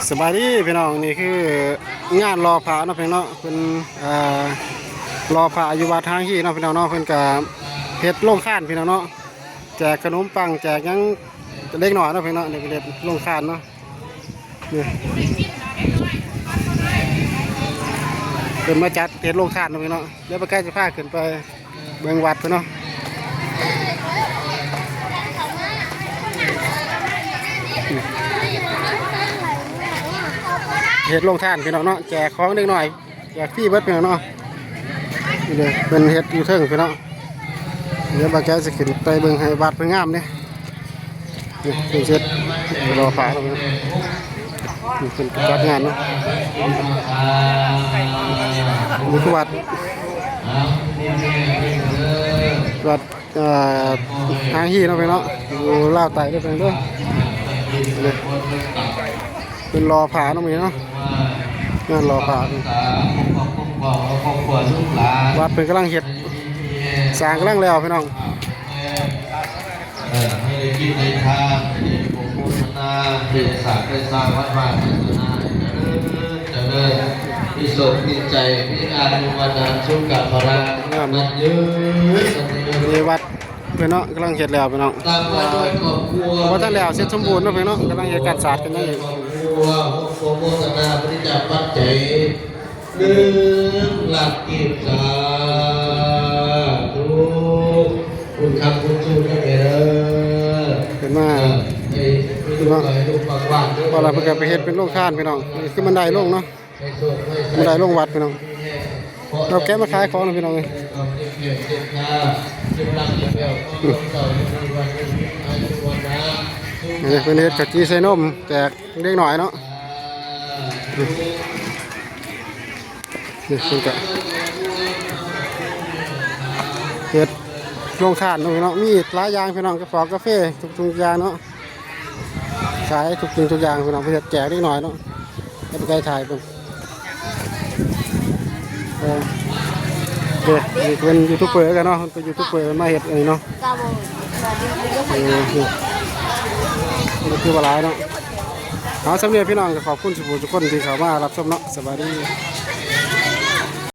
ສະບາຍດີພີ່ນ້ອງ ນີ້ຄືງານຫຼໍ່ພະເນາະພີ່ນ້ອງເນາະ ເພິ່ນ ເອີ ຫຼໍ່ພະຢູ່ວັດຫາງຮີເນາະພີ່ນ້ອງເນາະ ເພິ່ນກະເຮັດໂຮງທານພີ່ນ້ອງເນາະ ແຈກຂະໜົມປັງແຈກຫຍັງເດັກນ້ອຍເນາະພີ່ນ້ອງເນາະ ນີ້ເພິ່ນເຮັດໂຮງທານເນາະ ນີ້ ເພິ່ນມາຈັດເຮັດໂຮງທານເນາະພີ່ນ້ອງເນາະ ດຽວປາໄກ່ຊິພາຂຶ້ນໄປ ເບິ່ງວັດເພິ່ນເນາະ ເຮັດໂຮງທານພີ່ນ້ອງເນາະ ແຈກຂອງເດັກນ້ອຍ ແຈກຟຣີເບິດພີ່ນ້ອງເນາະ ນີ້ເດ້ ເພິ່ນເຮັດຢູ່ເທິງພີ່ນ້ອງ ດຽວບ່າວແກ້ວຊິຂຶ້ນໄປເບິ່ງໃຫ້ວັດເພິ່ນງາມເດ້ ນີ້ເພິ່ນເຮັດ ລໍຝາເນາະ ນີ້ເພິ່ນຈັດງານເນາະ ນີ້ຄືວັດ ວັດ ເອີ ຫາງຮີເນາະພີ່ນ້ອງເນາະ ຢູ່ລາວໃຕ້ເດີພີ່ນ້ອງເດີ ເພິ່ນຫຼໍ່ພະເນາະມື້ນີ້ເນາະ ງານຫຼໍ່ພະ ວັດເພິ່ນກຳລັງເຮັດ ສ້າງກຳລັງແລ້ວພີ່ນ້ອງ ເອີ ໃຫ້ໄດ້ກິນໄດ້ທານ ໃຫ້ໄດ້ໂພກໂພຊະນາ ໃຫ້ໄດ້ສ້າງໄດ້ສ້າງວັດວາສາສະໜາ ໃຫ້ຈະເລີນ ຈະເລີນ ມີໂຊກມີໄຈ ມີອາຍຸວັນນະສຸຂະພະລະ ງາມເນາະ ມັນຍືນ ມັນຍືນ ນີ້ວັດເພິ່ນເນາະ ກຳລັງເຮັດແລ້ວພີ່ນ້ອງ ຕາມມາດ້ວຍຄອບຄົວ ບໍ່ທັນແລ້ວເສັດສົມບູນເນາະພີ່ນ້ອງເນາະ ກຳລັງເຮັດການສາດກັນຢູ່ ຄອບຄົວ ຄອບຄົວໂມທະນາບໍລິຈາກປັດໄຈ ໜຶ່ງລ້ານກີບ ສາທຸ ບຸນຄຳບຸນຊູນເດີ ເພິ່ນມາ ເອີ ໃຫ້ລູກຫຼານລູກບາງບ້ານເດີ ເພາະວ່າເພິ່ນກະໄປເຮັດເປັນໂຮງທານພີ່ນ້ອງ ນີ້ຄືບັນໄດລົງເນາະ ບັນໄດລົງວັດພີ່ນ້ອງ ເຮົາແກະມາຂາຍຂອງນະພີ່ນ້ອງເອີຍ ນີ້ເພິ່ນເຮັດເຂົ້າຈີ່ໃສ່ນົມແຈກເດັກນ້ອຍເນາະ ນີ້ເພິ່ນກະເຮັດໂຮງທານເນາະພີ່ນ້ອງ ມີຫຼາຍຢ່າງພີ່ນ້ອງ ກະເປົາກາເຟ ທຸກສິ່ງທຸກຢ່າງເນາະ ຂາຍທຸກສິ່ງທຸກຢ່າງພີ່ນ້ອງ ເພິ່ນເຮັດແຈກເດັກນ້ອຍເນາະ ໃຫ້ໄປໄກຖ່າຍເບິ່ງ ເອີ ເດ້ ນີ້ເປັນຢູທູບເບີຄືກັນເນາະ ເປັນຢູທູບເບີ ເພິ່ນມາເຮັດອັນນີ້ເນາະ ເອີ ນີ້ ນີ້ຄືວ່າຫຼາຍເນາະ ເອົາ ສ່ຳນີ້ພີ່ນ້ອງ ກະຂອບຄຸນສູ່ຜູ້ສູ່ຄົນທີ່ເຂົ້າມາຮັບຊົມເນາະ ສະບາຍດີ.